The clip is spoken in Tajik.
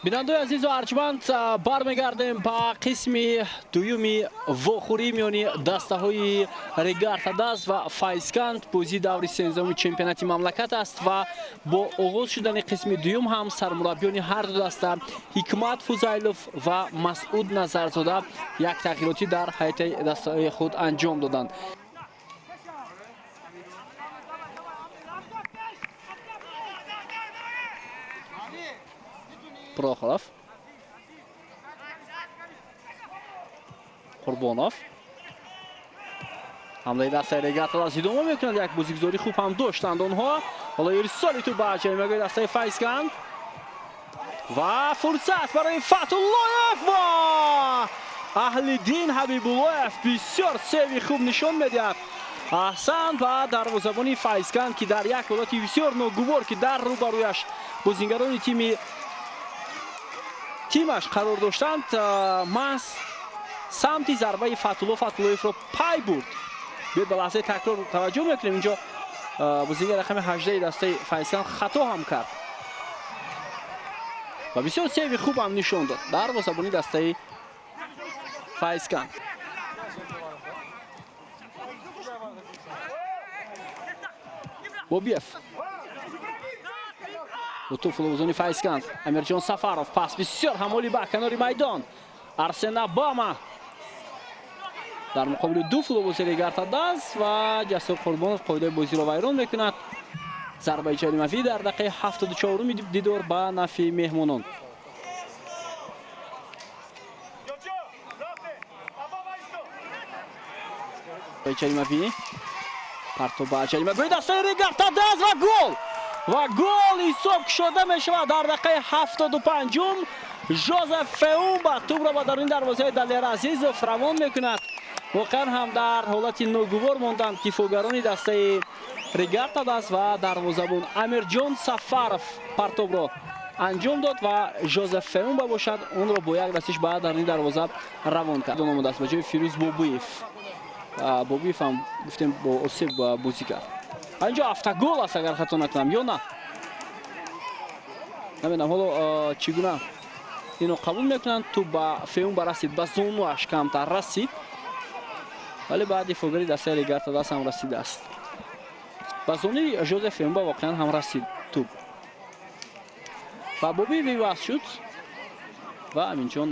Бинандаои азизу арҷманд, бармегардем ба қисми дуюми вохӯрӣ миёни дастаҳои Регар-ТадАЗ ва Файзканд. Бозии даври 13-уми чемпионати мамлакат аст ва бо оғоз шудани қисми дуюм ҳам сармураббиёни ҳар ду даста, Ҳикмат Фузайлов ва Масъуд Назарзода, як тағйиротӣ дар ҳайати дастаҳои худ анҷом доданд. Прохоров, Қурбонов. Ҳамлаи дастаи Регар-ТадАЗ идома мекунад. Як бозигузорӣ хуб ҳам доштанд онҳо. Ҳоло ирсоли тӯб ба ҷаримагоҳи дастаи Файзканд ва фурсат барои Фатуллоев ва Аҳлиддин Ҳабибуллоев бисёр сейви хуб нишон медиҳад. Аҳсан ба дарвозабони Файзканд, ки дар як ҳолати бисёр ногувор, ки дар рӯбарӯяш бозингарони тимаш қарор доштанд, маҳз самти зарбаи Фатулло Фатуллоевро пай бурд. Биёед, ба лаҳзаи такрор таваҷҷӯҳ мекунем. Инҷо бозингар рақами 18 дастаи Файзканд хато ҳам кард ва бисёр сейви хуб ҳам нишон дод дарвозабони дастаи Файзканд. Бобиев бо фуловозони Файзканд. Амирҷон Сафаров, пас бисёр ҳамоли ба канори майдон. Арсен Обама дар муқобили ду фуловози Регар-ТадАЗ ва Ҷасур Қурбонов қоидаи бозиро вайрон мекунад. Зарбаи ҷаримавӣ дар дақиқаи 74-уми дидор ба нафъи меҳмонон. Ҷаримавӣ, партоб ба ҷаримагоҳи дастаи Регар-ТадАЗ ва гол! Ва гол ҳисоб кушода мешавад дар дақиқаи 75-ум. Жозеф Феумба тӯбро ба даруни дарвозаи Далер Азизов равон мекунад. Воқеан ҳам дар ҳолати ногувор монданд дифоъгарони дастаи Регар-ТадАЗ ва дарвозабон Амирҷон Сафаров партобро анҷом дод ва Жозеф Феумба бошад, онро бо як дастиш ба даруни дарвоза равон кард. Омадааст ба ҷои Фирӯз Бобуев. Бобуев ҳам, гуфтем, бо осеб бозӣ кард. Инҷо автогол аст, агар хато накунам, ё на? Намедонам ҳоло чӣ гуна ино қабул мекунанд. Тӯб ба Феумба расид, ба зонуаш камтар расид, вале ба дифоъгари дастаи Регар-ТадАЗ ҳам расидааст. Ба зонуи Жозеф Феумба воқеан ҳам расид тӯб ва Бобиев иваз шуд ва Аминҷон.